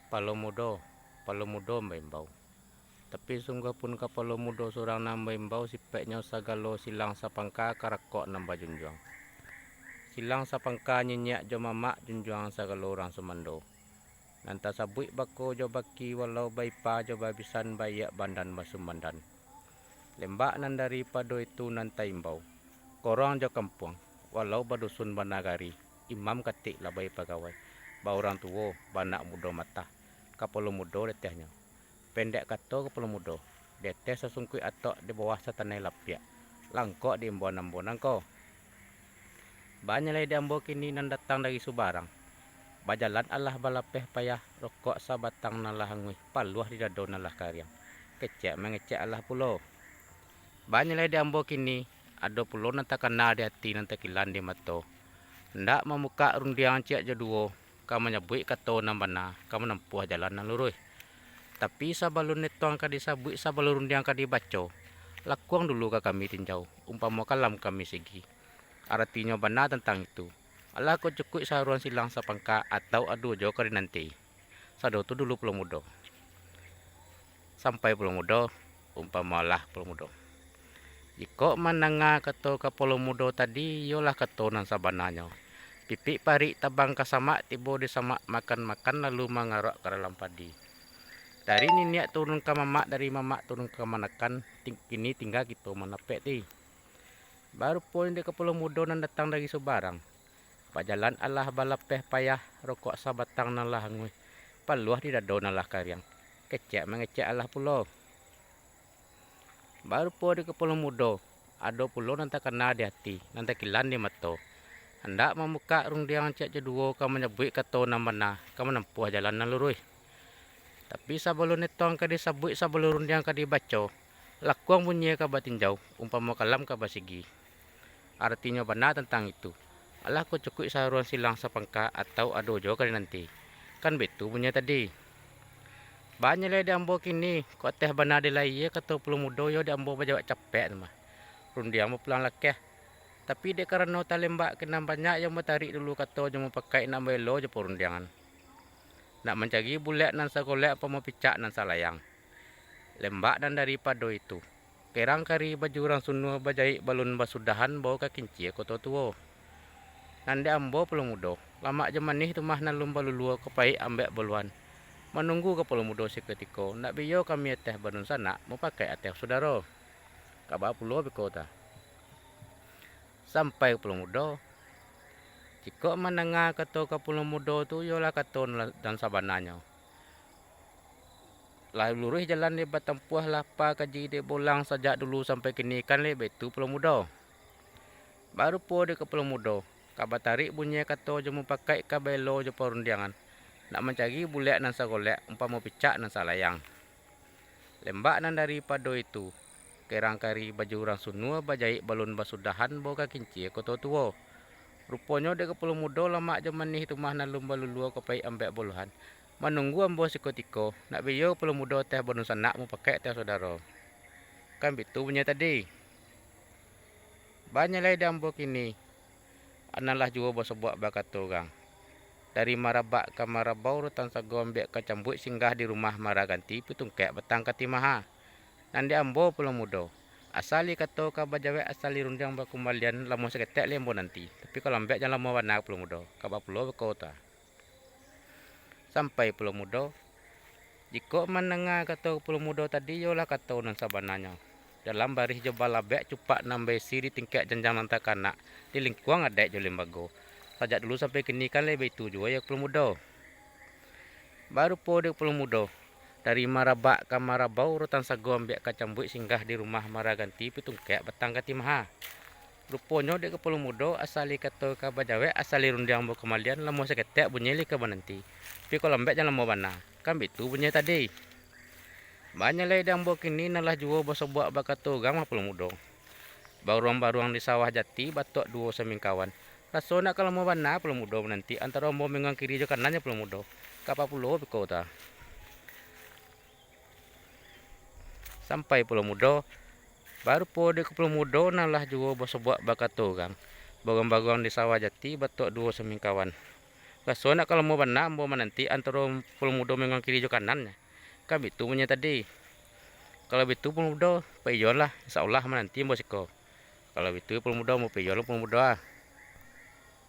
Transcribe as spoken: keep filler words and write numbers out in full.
Palo mudo, palo mudo maimbau. Tapi sungguah pun kapalo mudo surang nan maimbau, sipeknyo sagalo silang sapangka karakok nan bajunjuang. Silang sapangka nyinyek jo mamak, junjuang sagalo urang sumando. Nan tasabuik bako jo baki, walau baipa jo babisan, baiak bandan basumbandan. Lembak nan daripado itu nan taimbau, korong jo kampuang, walau badusun banagari, imam katik labai pagawai, baurang tuo, baanak mudo matah, kapalo mudo di atehnyo. Pendek kato kapalo mudo, di ateh sasungkuik atok, di bawah satanai lapiak, langkok di imbauan ambo nangko. Baa nyo lai di ambo kini nan datang dari subarang. Bajalan alah balapeh payah, rokok sabatang nan lah anguih, paluah di dado nan lah kariang. Kecek mangecek alah pulo. Baa nyo lai di ambo kini, ado pulo nan takana di ati, nan takilan di mato. Ndak mamukak rundiang ciek jo duo, ka manyabuik kato nan bana, ka manampuah jalan nan luruih. Tapi sabalun etuang ka disabuik, sabalun rundiang ka dibaco, lakuang dulu ka kami tinjau, umpamo kalam kami sigi. Aratinyo bana tantang itu, alah kok cukuik saruan silang sapangka, atau ado juo ka dinanti. Sado tu dulu pulo mudo. Sampai pulo mudo, umpamo alah pulo mudo. Jikok mandanga kato kapalo mudo tadi, iyolah kato nan sabananyo. Pipik parik tabang ka samak, tibo di samak makan-makan, lalu mangaruak ka dalam padi. Dari niniak turun ka mamak, dari mamak turun ka kamanakan, ting-, kini tingga kito manapek ti. Baruponyo dek kapalo mudo nan datang dari subarang. Bajalan alah balapeh payah, rokok sabatang nan lah anguih, paluah di dado nan lah kariang. Kecek mangecek alah pulo. Barupo dek kapalo mudo, ado pulo nan takana di ati, nan takilan di mato. Handak mamukak rundiang ciek jo duo, ka manyabuik kato nan bana, ka manampuah jalan nan luruih. Tapi sabalun etuang ka disabuik, sabalun rundiang ka dibaco, lakuang bunyi ka batinjau, umpamo kalam ka basigi. Aratinyo bana tantang itu, alah kok cukuik saruan silang sapangka, atau ado juo ka dinanti. Kan baitu bunyi tadi. Baa nyo lai di ambo kini, kok ateh bana dilayie kato pulo mudo, iyo di ambo bajawek capek tu mah. Rundiang bapulang lakeh. Tapi dek karano talembak, ka nan banyak iyo matarik dulu kato jo mupakaik, nak baelo jo parundiangan. Nak mancari bulek nan sagolek, apo mupicak nan salayang. Lembak nan daripado itu, kerang kari baju urang sunua, bajaik balun basudahan, bao ka kincia koto tuo. Nan dek ambo pulo mudo, lamak jo manih tu mah nan alun baluluo, ka paik ambek baluahan. Manunggu kapalo mudo sakutiko, nak biyo kami ateh badunsanak, mupakaik ateh sudaro. Ka baa pulo beko ta? Sampai kapalo mudo. Jikok mandanga kato kapalo mudo tu, iyolah kato nan sabananyo. Lah luruih jalan dek batampuah, lah apa kaji dek baulang, sajak dulu sampai kini, kan lai baitu pulo mudo. Barupo dek kapalo mudo, ka batarik bunyi kato jo mupakaik, ka baelo jo parundiangan, nak mancari bulek nan sagolek, umpamo picak nan salayang. Lembak nan daripado itu, kerang kari baju urang sunua, bajaik balun basudahan, bao ka kincia koto tuo. Ruponyo dek kapalo mudo, lamak jo manih tu mah nan alun baluluo, ka paik ambek baluahan. Manunggu ambo sakutiko, nak biyo kapalo mudo ateh badunsanak, mupakaik ateh sudaro. Kan baitu bunyi tadi. Baa nyo lai di ambo kini, nan lah juo basobok bakato urang. Dari marabak ka marabau, rutan sago ambek kacambuik, singgah di rumah maraganti, pitungkek batang katimaha. Nan di ambo pulo mudo, asa lai kato ka bajawek, asa lai rundiang bakumbalian, lamuah saketek lai ambo nanti. Tapi kalau lambek jan lamo bana pulo mudo, ka baa pulo beko ta. Sampai pulo mudo. Jikok mandanga kato pulo mudo tadi, iyolah kato nan sabananyo. Dalam barih jo balabek, cupak nan baisi di tingkek janjang nan takanak, di lingkuang adaik jo limbago. Sajak dulu sampai kini kan lai baitu juo yo pulo mudo. Barupo dek pulo mudo, dari marabak ka marabau, rutan sago ambek kacambuik, singgah di rumah maraganti, pitungkek batang katimaha. Ruponyo dek kapalo mudo, asa lai kato ka bajawek, asa lai rundiang bakumbalian, lamuah saketek bunyi lai ka bananti. Tapi kalau lambek jan lamo bana, kan baitu bunyi tadi. Baa nyo lai di ambo kini, nan lah juo basobok bakato urang mah pulo mudo. Baruang-baruang di sawah jati, batok duo samingkawan. Raso nak ka lamo bana pulo mudo mananti, antaro ambo minggang kiri jo kanannyo pulo mudo. Ka baa pulo beko ta. Sampai pulo mudo, barupo dek kapalo mudo, nan lah juo basobok bakato urang. Baruang-baruang di sawah jati, batok duo samingkawan. Raso ndak kalau ambo bana, ambo mananti antaro Pulau Mudo mangang kiri jo kanan. Kan bitu punyo tadi. Kalau bitu Pulau Mudo, paiyolah, insya Allah mananti ambo siko. Kalau bitu Pulau Mudo, ambo paiyolah Pulau Mudo ah.